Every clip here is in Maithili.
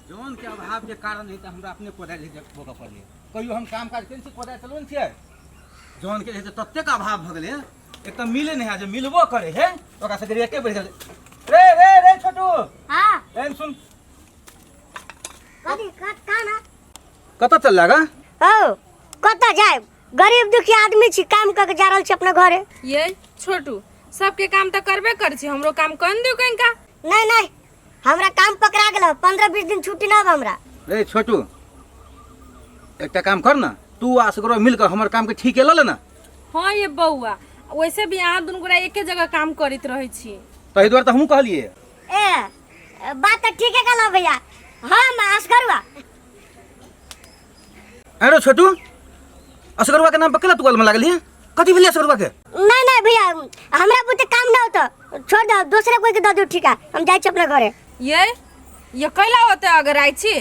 जौन के अभाव के कारण है तऽ हमरा अपने कोदारि बोकऽ पड़लै। कहियो हम काम काज केने छी? कोदारि चलबै ने छियै। जौन के जे है से ततेक अभाव भऽ गेलै, एक तऽ मिले नहि है, जे मिलबो करे है ओकरा सबके रेटे बढ़ि गेलै। रे रे रे छोटू। हाँ। एहन सुन। कथी कत का ना? कतऽ चल लगा? ओ कतऽ जाए, गरीब दुखी आदमी छी, काम कऽ के जा रहल छी अपना घरे। ये छोटू, सबके काम तऽ करबे कर छी, हमरो काम कर दियौ कनिका। नहीं नहीं, हमरा काम पकड़ा गेल, 15-20 दिन छुट्टी ना हमरा। रे छोटू, एकटा काम कर ना, तू असगरो मिल कऽ हमर काम के ठीक लऽ ले ना। हाँ ये बौआ, वैसे भी अहाँ दुनू गोरा एके जगह काम करैत रहै छी। ताहि दुआरे तऽ हमहूँ कहलियै। ए बात तऽ ठीके कहलौ भैया, हम असगरुआ। अरे छोटू, असगरुआ के नाम पर केला तू गल में लागल है? कथी भेलै असगरुआ के? नहीं नहीं भैया, हमरा बुते काम ना होता, छोड़ दो, दूसरे कोई के दे दो ठीका, हम जाइ छी अपना घरे। ये कैला होते अगर आई छी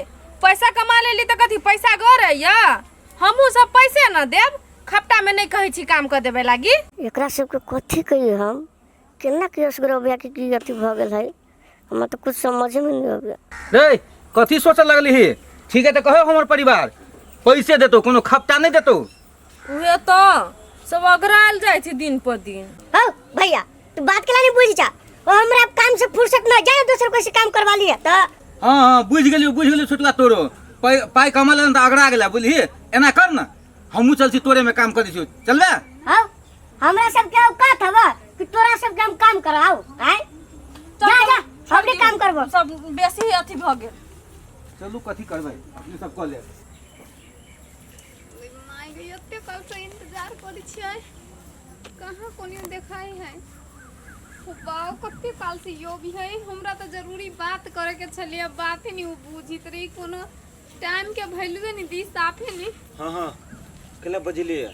पैसा कमा लेली तऽ कथी पैसा गरे या हमहूँ सब पैसे न देब, खपटा में नहीं कहै छी काम कऽ देबै लागी। एकरा सबके कथी कहियै हम, केना के असगरुआ भैया के की अथी भऽ गेल है, हमरा तऽ कुछ समझे में नहीं आबैया। रे कथी सोचऽ लगली ही? ठीक है तऽ कहो हमर परिवार पैसे देतो, कोनो खपटा नहीं देतो। उहे तऽ सब अगरायल जाइ छै दिन पर दिन। हौ भैया, तू बात केला नहीं बुझी जा, ओ हमरा काम से फुर्सत ना जाए, दोसर कोई से काम करवा लिया तो। हाँ हाँ बुझ गेलियो, बुझ गेलियो छोटका, तोरो पाइ कमा लेना तऽ अगरा गेला बुझली। एना कर ना, हमहूँ चल छी तोरे में काम करै छियो, चलबे? हौ हमरा सब के औकात हवा कि तोरा सब के हम काम कराओ? आय जा जा, हमरे काम करबो। सब बेसी अथी भऽ गेल। चलू कथी करबै, अपने सब कऽ लेब। माय गे, एते काल से इंतजार करै छियै, कहाँ कोनियो देखाई है। ओ बाप, कते काल से यो भी है, हमरा तऽ जरूरी बात करे के छलियै, बात ही नहीं बुझित रही, कोनो टाइम के वैल्यूए नहीं दी साफे नहीं। हाँ हाँ, केला बजलियै?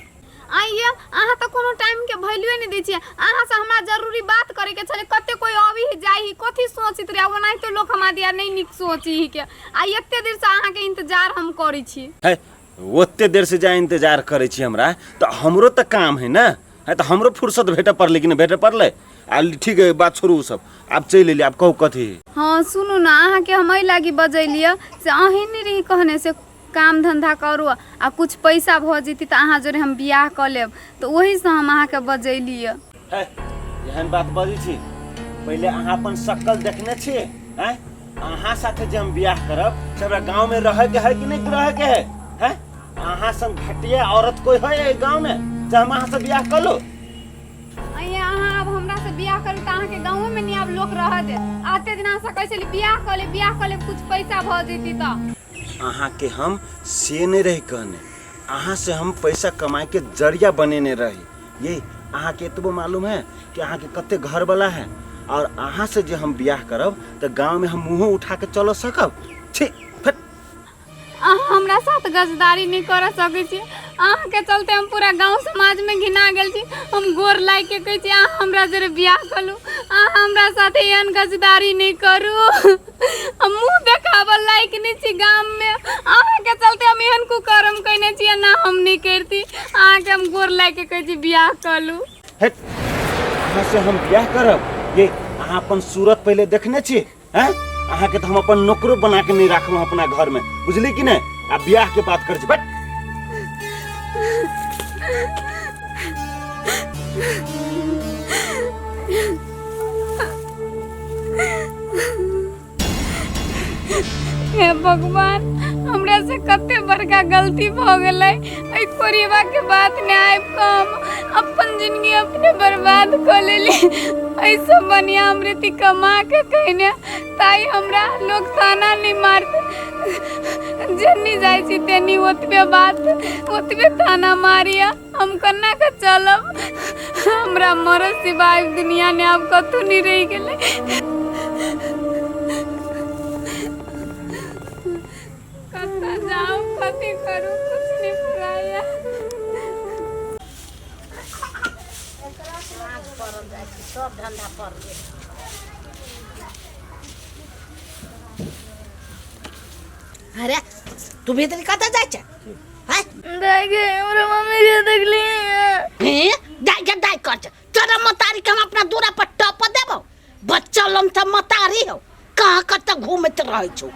आइए, अहाँ तऽ कोनो टाइम के वैल्यूए नहीं दै छियै। अहाँ से हमरा जरूरी बात करे के छलै, कते कोई अबी ही जाइ ही, कथी सोचित रहे, ओनाहिते लोक हमरा दिया नहीं नीक सोची ही के, आ एते देर से अहाँ के इंतजार हम करै छी। है ओते देर से जा इंतजार करै छी हमरा, तऽ हमरो तऽ काम है ना, है तऽ हमरो फुर्सत भेटऽ पड़लै कि नहि भेटऽ पड़लै? आ ठीक है, बात छोड़ू ओ सब, आब चलि एली, आब कहू कथी है। हाँ सुनू ना, अहाँके हम एहि लागी बजैलियै से अहीं नहि रही कहने से काम धन्धा करू आ कुछ पैसा भऽ जेतै तऽ अहाँ जोरे हम बियाह कऽ लेब, तऽ ओहीसँ हम अहाँके बजैलियै। है एहन बात बजै छी? पहिले अहाँ अपन शक्ल देखने छियै? हैं अहाँ साथे जे हम बियाह करब से हमरा गाँव में रहे के है कि नहीं रहे के है? हैं अहाँ संग घटिया औरत कोई है एहि गाँव में जे हम अहाँ से बियाह कर लो? अइए अहाँ आब हमरा से बियाह करू तऽ अहाँके गाँवो में नहि आब लोक रहऽ देत। आते दिन अहाँ से कहै छली बियाह कऽ लेब, बियाह कऽ लेब, कुछ पैसा भऽ जैती तऽ। अहाँ के हम से नहीं रही कहने, अहाँ से हम पैसा कमाए के जरिया बनेने रही। ये अहाँ के एतबो मालूम है कि अहाँ के कते घर वाला है, और अहाँ से जे हम बियाह करब तो गांव में हम मुँहो उठा के चल सकब? छी फट। अहाँ हमरा साथ गजदारी नहि करऽ सकै छी, अहाँके चलते हम पूरा गाँव समाजमे घिना गेल छी। हम गोर लागि के कहै छी, अहाँ हमरा जरे बियाह करू, अहाँ हमरा साथे एहन गजदारी नहि करू। हम मुँह देखाबऽ लायक नहि छी गाममे, अहाँके चलते हम एहन कुकर्म कयने छी, एना हम नहि करिती। अहाँके हम गोर लागि के कहै छी, बियाह करू। हट, अहाँ से हम बियाह करब? ये अहाँ अपन सूरत पहिले देखने छी? हैं अहाँ के तो हम अपन नौकरो बना के नहीं राखब अपना घर में, बुझली कि नहीं? आ बियाह के बात कर छी, बट। हे भगवान, हमरा से कते बड़का गलती भऽ गेलै। एहि कोरियबा के बात ने आबि कऽ हम अपन जिंदगी अपने बर्बाद कऽ लेली। एहिसँ बढ़िआँ हम रहिती कमा के कहने ताहि हमरा लोक ताना नहि मारतै। जेन्नी जाइ छी तेन्नी ओतबे बात, ओतबे ताना मारिया, हम केना कऽ चलब? हमरा मरद सिवाय दुनिया ने आब कतहु नहि रहि गेलै। कतऽ जाउ, कथी करू, कुछ नहि फुराइया। पड़ल जाइ छै सब धंधा पड़ गेल। अरे तू भीतर कतऽ जाइ छै? हैं? दाइ गे, हमरा मम्मी के देखली। हे दाइ गे दाइ कर छै, तोरा मतारी के हम अपना दूरा पर टप देबौ। बच्चा लम त मतारी हो, कहाँ कतऽ घूमैत रहै छौ।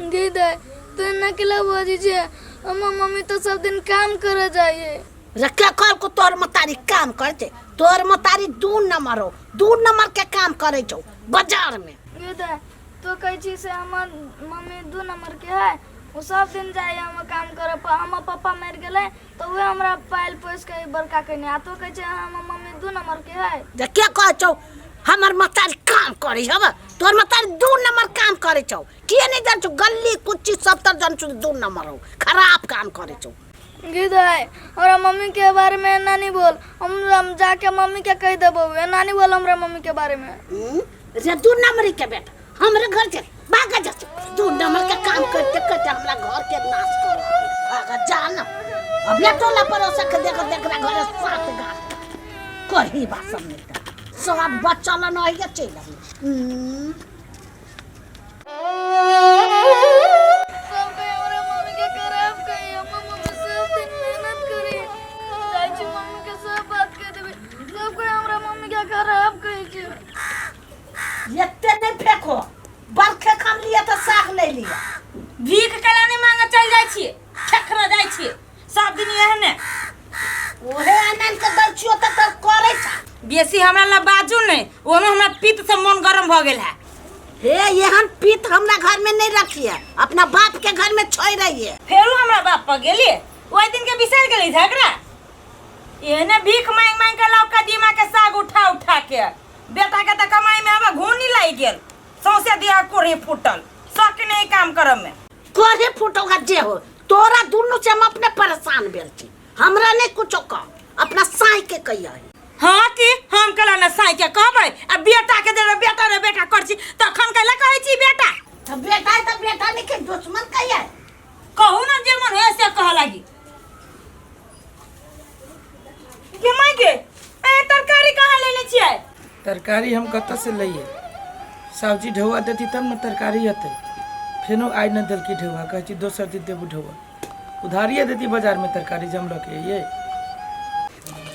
गे दाय, तू एना केला बजै छै? हमर मम्मी तऽ सब दिन काम करऽ जाइए। रे के कहलको तोहर मतारी काम करै छै? तोहर मतारी 2 नंबर हो, 2 नंबर के काम करै छौ बाजार में। गे दाय, तू कहै छी से हमर मम्मी 2 नंबर के है? ओ सब दिन जाइए हमर काम करऽ पर। हमर पप्पा मरि गेलै तऽ उहे हमरा पालि पोसि के बड़का केने, आ तू कहै छै हमर मम्मी 2 नंबर के है? जे के कहै छौ हमर मतारी काम करै हब? तोहर मतारी 2 नंबर काम करै छौ। किए नहीं जान छौ? गली कुच्ची सब तर जान छौ 2 नंबर हो, खराब काम करै छौ। गे दाय, हमरा मम्मी के बारे में एना नहीं बोल। हम जाके मम्मी के कह देबो, एना नहीं बोल हमरा मम्मी के बारे में। रे 2 नंबर के बेटा हमरे घर से भाग जा। 2 नंबर के काम करते करते हमरा घर के नाश कर भाग जा ना। अब ले टोला पड़ोस के देख देख घर 7 गाछ करही बासन नहीं सब बच्चा ला नहीं चल आबी। सब कहे हमरा मम्मी के खराब कही। हमर मम्मी सब दिन मेहनत करी। जाइ छी मम्मी के सब बात कह देबै। सब कहे हमरा मम्मी के खराब कहै छै। एते नहीं फेंको, बरखे खाम लिया तो साग ले लिया। भीख केला नहीं मांगे चल जाइ छी, ठेकरा जाइ छी सब दिन एहने। ओहे आनंद के दर छियो त तर करै छा। बेसी हमरा ला बाजू नहीं, ओनो हमरा पित्त से मन गरम भ गेल है। हे एहन पित्त हमरा घर में नहीं रखिए, अपना बाप के घर में छोड़ रही है। फेरू हमरा बाप पर गेली, ओहि दिन के बिसर गेली झगड़ा। एहने भीख मांग मांग के लाव कदीमा के साग उठा उठा के, बेटा के त कमाई में अब घूनी लागि गेल, सौंसे देह कोढ़ी फूटल, शक नहीं काम करब में। कोढ़ी फूटोगा जे हो, तोरा दुनू से हम अपने परेशान भेल छी, हमरा नहीं कुछो कह, अपना साई के कहिया। हाँ कि हम कला ना साई के कहबै, आ बेटा के देबै बेटा रे बेटा कर छी तखन कैला कहै छी बेटा? त बेटा है त बेटा नहीं के दुश्मन कहिया। कहू ना जे मन होय से कह लागी। के माय के ए तरकारी कहाँ लेने छियै? तरकारी हम कतऽ से लइए? सब्जी ढौआ देती तब ने तरकारी अतै। फेनो आइ न देलकी ढौआ, कहै छी दोसर दिन देबू ढौआ। उधारिए देती बाजार में तरकारी जम लऽ के अइए।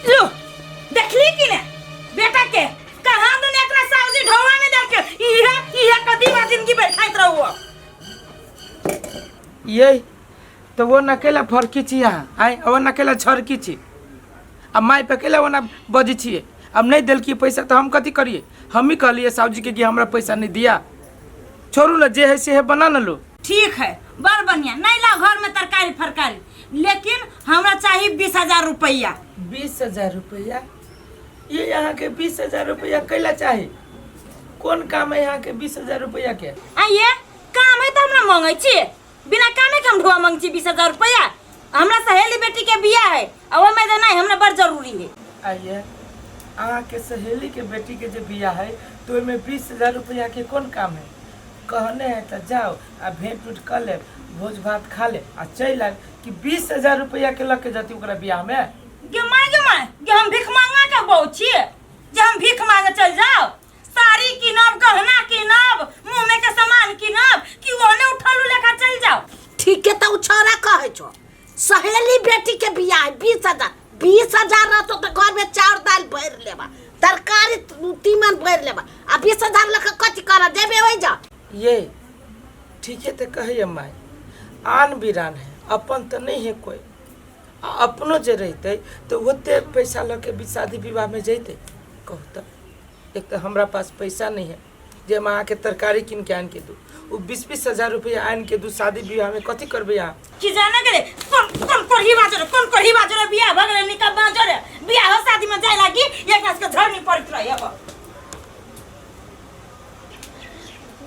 लो देखली कि ने बेटा के कहाँ दुनिया एकरा साउजी ढौआ नहीं देलके, इहे इहे कदीमा जिंदगी भर खाइत रहू। ये तो वो नकेला फरकी छी अहाँ आइ, वो नकेला छरकी छी, आ माय पे केला ओना बजै छियै। अब नहीं देलकी पैसा तो हम कथी करिए? हम ही कहलिए साहु जी के कि हमरा पैसा नहीं दिया, छोड़ू ना जे है से है बना न लो। ठीक है बड़ बढ़िया, नहीं लाओ घर में तरकारी फरकारी, लेकिन हमरा चाहिए 20,000 रुपया। 20,000 रुपया? ये यहाँ के 20,000 रुपया कैला चाही? कौन काम है यहाँ के 20,000 रुपया के? आइए काम है तो हमरा मांगे छी, बिना कामे के हम ढोआ मांगे छी 20,000 रुपया। हमरा सहेली बेटी के बियाह है आ ओहिमे देनाइ हमरा बड़ जरूरी है। आइए अहाँ के सहेली के बेटी के जे बियाह है तो ओहिमे 20,000 रुपया के कौन काम है? कहने है तो जाओ आ भेंट उठ कर ले, भोज भात खा ले आ चल आब कि 20,000 रुपया के लग के जती ओकरा बियाह में? गे माय गे माय गे, हम भीख मांगा के बहु छियै जे हम भीख मांगे चल जाओ? साड़ी किनब, गहना किनब, मुँह में के सामान किनब कि ओहने उठल लेखा चल जाओ? ठीक है तो उछारा कहै छो, सहेली बेटी के बियाह है 20,000, 20,000 रहतो तो घर में चाउर दाल भरि लेबा, तरकारी तीमन भरि लेबा, आ 20,000 लऽ कऽ कथी करऽ जेबे ओहि जा? ये ठीक है तो कहिए माय, आन बिरान है, अपन तो नहीं है कोई, आ अपनो जे रहते तो ओते पैसा लऽ के भी शादी विवाह में जैते? कहू तो एक तो हमरा पास पैसा नहीं है जे हम अहाँके तरकारी कीन के आनि के दू, ओ 20-20 हजार रुपया आनि के दू, शादी विवाह में कथी करबै अहाँ? की जाने गेलै कोन कोन कोढ़ी बाजर, कोन कोढ़ी बाजर बियाह भऽ गेलै निका बाजर बियाह शादी में जाय लागी एकरा सबके झरनी पड़ैत रहै। अब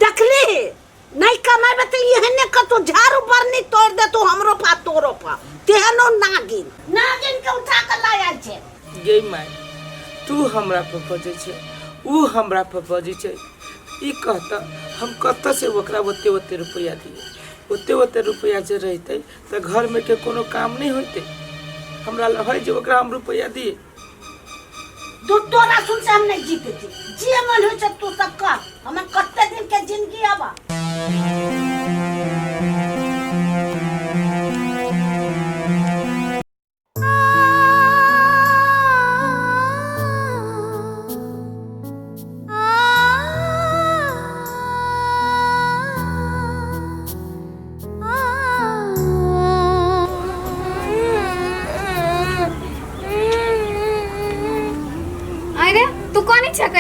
देखली नहीं कमेबे तो एहने कतौ झाड़ू बरनी तोड़ देतो हमरो पा तोरो पा, तेहनो नागिन नागिन के उठा के लाय आयल छै। गे माय तू हमरा पर बजै छै, ऊ हमरा पर बजै छै, ई कहता हम कतऽ से ओकरा ओते ओते रुपया दिए? ओते ओते रुपया जे रहितै तऽ घर में के कोनो काम नहीं होइतै। हमरा लग है जे ओकरा हम रुपया दिए? दू तोरा सुन से हम नहीं जीते छी, जे मन होइ छै तू सब कर, हमर कते दिन के जिंदगी आबा।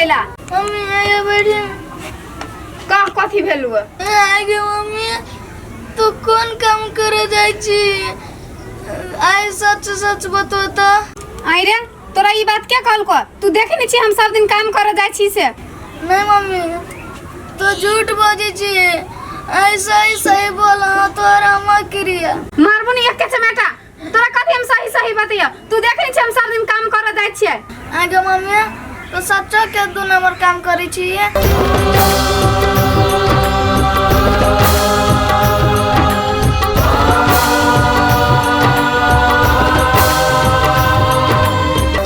कैला मम्मी आगे बैठे। कह कथी भेलु? आगे मम्मी, तू कोन काम करे जाइ छी? आइ सच सच बतो त। आई रे, तोरा ई बात के कहलको? तू देखे नहीं छी हम सब दिन काम करे जाइ छी से? नहीं मम्मी, तू झूठ बजै छी। आइ सही सही बोल, तोरा हम क्रिया मारबो नहीं एके चमेटा। तोरा कथी हम सही सही बतैया? तू देखे नहीं छी हम सब दिन काम करे जाइ छियै। आगे मम्मी, तू सच्चो के दू नंबर काम करै छी?